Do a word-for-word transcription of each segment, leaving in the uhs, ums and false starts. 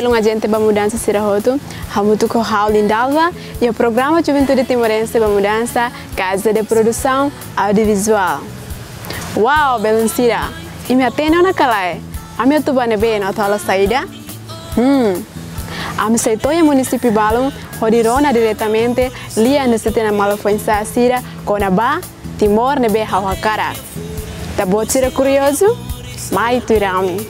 Belun agente ba mudansa sira hotu, hamutuk ho ha'u Lindalva, iha programa Juventude Timorense ba Mudansa, Casa de Produção Audiovisual. Wow, belun sira! Imi hatene ona ka lae? Ami atu bá ne'ebé no atu halo saida? Hmm. Ami sei to'o iha munisípiu balun, hodi rona diretamente lian husi tinan malu foin-sa'e sira kona-ba Timor ne'ebé ha'u hakarak. Ita-boot sira kuriozu? Mai tuir ami.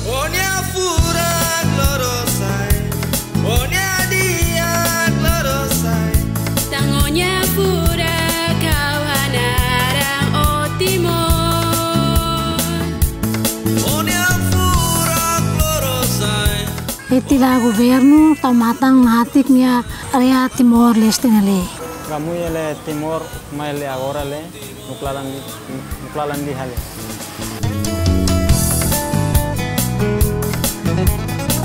Ó-nia furak lorosa'e, ó-nia di'ak lorosa'e. Tan ó-nia furak ha'u hanaran ó Timor. Ó-nia furak lorosa'e. Ita-nia governu tau matan nahatik nia área Timor-Leste ne'e. Kamu ele Timor, mai ele agora le, nuklalan di, nuklalan di hale.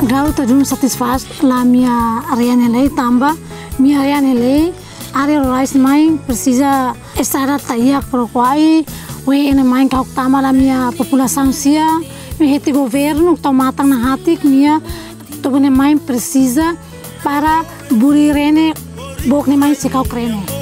Grau tadun satisfás la mia área ne'e tanba mia área ne'e área rurais mai presiza estrada taiak para kuai, we ene mai kau tama la mia populasaun sira, mi heti governu tau matan nahatik nia toba ne'e mai presiza para buri rene, book ne'e mai se kau krene.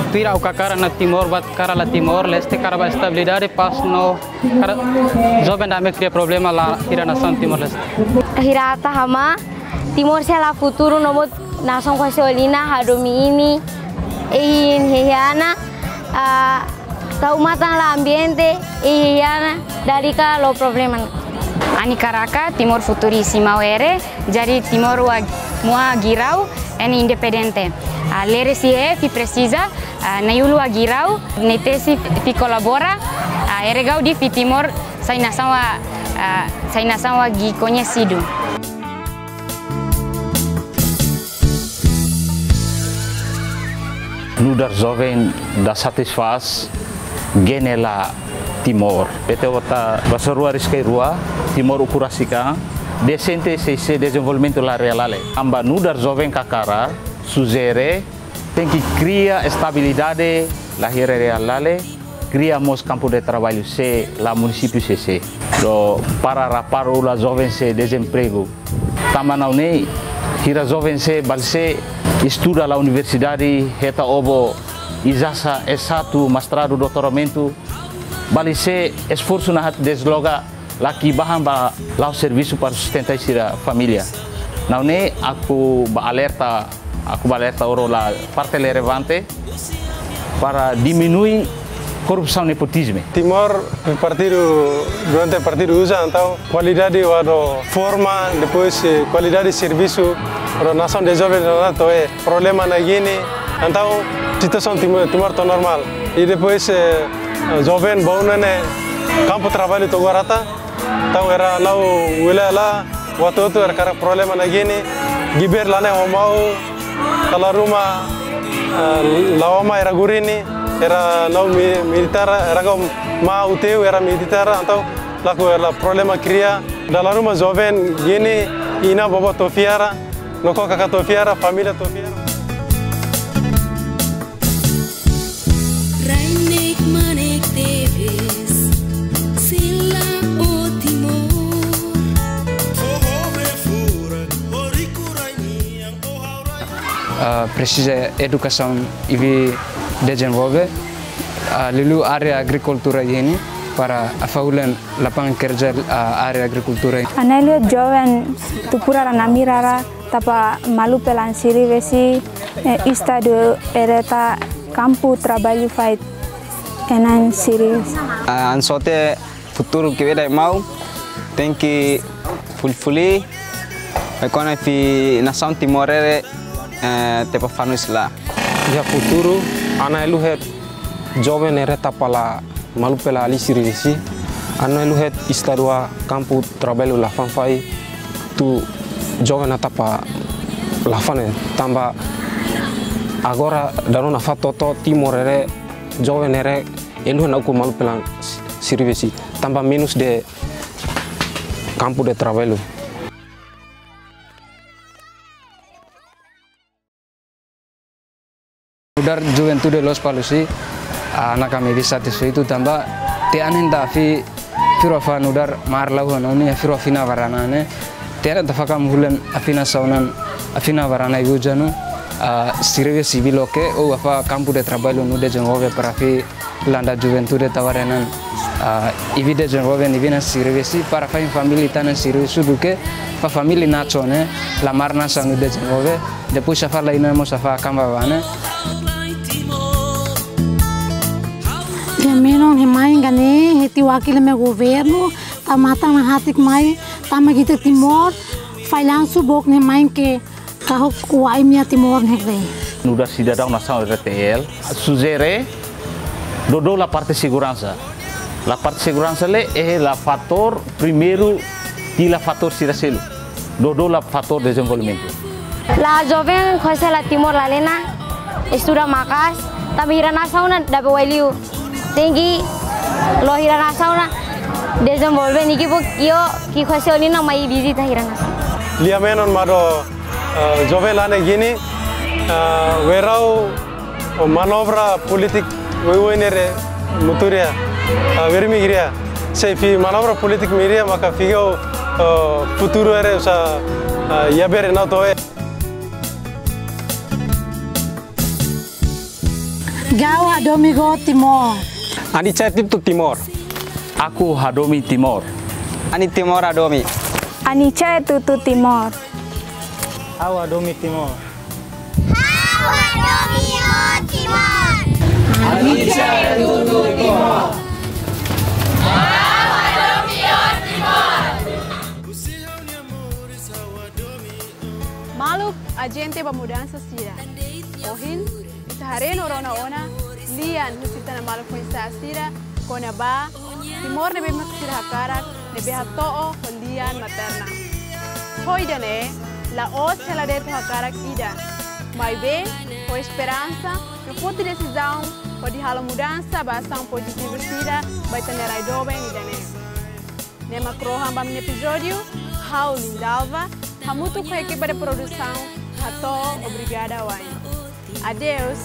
Tuir ha'u hakarak ona Timor, ba hakarak la Timor-Leste, hakarak ba estabilidade, pás no hakarak joven ida mak kria problema la iha nasaun Timor-Leste. Hirata hama, Timor sei la futuru no mós nasaun kuaze olina hadomi imi, ei hehiana, ah, tau matan la ambiente, ei hehiana, dalika lo problema. Ami hakarak Timor futuru simau ere, jadi Timor wa-, mua girau, ene independente. Ah, lere si e fi presiza, ah, nai ulu wa girau, ne'e tesi fi kolabora, ah, ere gau di fi Timor, sai nasaun wa, ah, sai nasaun wa gi koñesidu. Nu'udar joven ida satisfás, gene la Timor. Bete ota basa rua riska rua, Timor ukun rasik an, desente sei sei dezenvolvimentu la realidade. Tanba nu'udar joven hakarak, sujere, tenke kria estabilidade, la iha realidade, kria mós kampu de traballu sei la munisípiu sei sei. Lo para rapar ula joven sei dezempregu. Tanba nune'e, hira joven sei, balu sei estuda la universidade, hetan obo ijazah S satu, mestradu, doutoramentu, balu sei esforsu nahatik desloka, laki bahan ba la'o servisu para sustenta sira família. Nune'e ha'u bá alerta, ha'u bá alerta oras la parte relevante para diminui korrupsaun, nepotizmu. Timor, partidu, durante partidu uza, entaun kualidade wa do forma, depois, eh, kualidade servisu, wa do nasaun de joven, na to'o, eh, problema na gini, entaun situasaun Timor, Timor to'o normál. I depois, eh, joven bá ona ne'e kampu traballu to'o agora ita, entaun era lau wela la, waktu itu era hakarak problema na gini, giber la ne'e ho maun, dala ruma, eh, la'o mai era gurini, era lau mi-, militár, era gau ma uteu, era militár, entaun laku era problema kria, dala ruma joven gini, inan-bobo to'o fiar, no ko kaka to'o fiar, família to'o fiar. Rai nek manek tebes, sila o Timor. Ah, presiza edukasaun ivi dezenvolve, ah, liuliu área agrikultura iha ne'e para afahulen lapangan kerja, ah, área agrikultura. Anelu joven tupurar ana mirara tapa malu pelan siri vesi, eh, estadu ereta kampu traballu fai enan siri. Ah, ansote futuru ke beda mau, tenke fuli-fuli, ekona fi nasaun Timor ere, eh, tepa fanus la. Iha futuru, ana elu het joven ere tapa la malu pela ali siri vesi, ana elu het estadu wa kampu traballu la fanfai tu joven na tapa la fane tanba agora danu na fatoto Timor ere joven ere elu na uku malu pela siri vesi tanba menus de kampu de traballu. Nu'udar juventude Lospalos, ah, hanesan ami bele satisfeitu tanba tiha an ita fila fila nu'udar marlau hanonia fila fila navarana ne'e. Tiha an ita fakam hulen afina saunan, afina varana ibu janu, ah, servisu sivíl loke, ou afa kampu de traballu no dezenvolve para fila ita juventude tawarenan. Ah, ibi dezenvolve ibi-nia servisu, para fai família ita-nia servisu duké, para família nasionál, la marna sa no dezenvolve, depois afa la inan mós afa kamba bane. Lia-menon ne'e mai gane, heti wakil mai governu, tau matan nahatik mai, tama gita Timor, fai lansu bok ne'e mai ke kahok kuai mia Timor ne'e. Nu'udar sidadaun nasaun R T L, sujere, dodou la parte seguransa. La parte seguransa ne'e, eh, la fatór primeiru, ti la fatór sira seluk. Dodou la fatór dezenvolvimentu. La joven José la Timor la lena, estuda maka'as, tanba hira nasaun ona dabe wai liu. Tenke lo hira nasaun ona dezenvolve niki bo kio ki José olina mai vizita hira nasaun. Lia-menon mado, eh, joven lane gini, eh, werau manobra polítika wei wei nere muturia, ah, werimi gria. Se fi manobra polítika miria maka figo, ah, futuru ere usa, ah, ya bere na toe. Ha'u hadomi ho Timor. Ha'u-nia cai tutu Timor. Aku hadomi Timor. Ha'u-nia Timor hadomi. Ha'u-nia cai tutu Timor. Ha'u hadomi Timor. Ha'u hadomi ho Timor. Ha'u-nia cai tutu Timor. Ha'u hadomi ho Timor. Maluk, ajente ba mudansa sira. Ohin, ita haree no rona ona lian husi ita-nia maluk foin-sa'e sira kona-ba Timor ne'ebé mak sira hakarak ne'ebé hato'o ho lian materna. Ho ida-ne'e, la'ós hela de'it hakarak ida, maibé ho esperansa no foti desizaun hodi halo mudansa ba asaun pozitivu sira ba ita-nia rai doben ida-ne'e. Ne'e mak rohan ba ami-nia epizódiu, ha'u Lindalva, hamutuk ho ekipa de produsaun, hato'o obrigada wa'in. Adeus.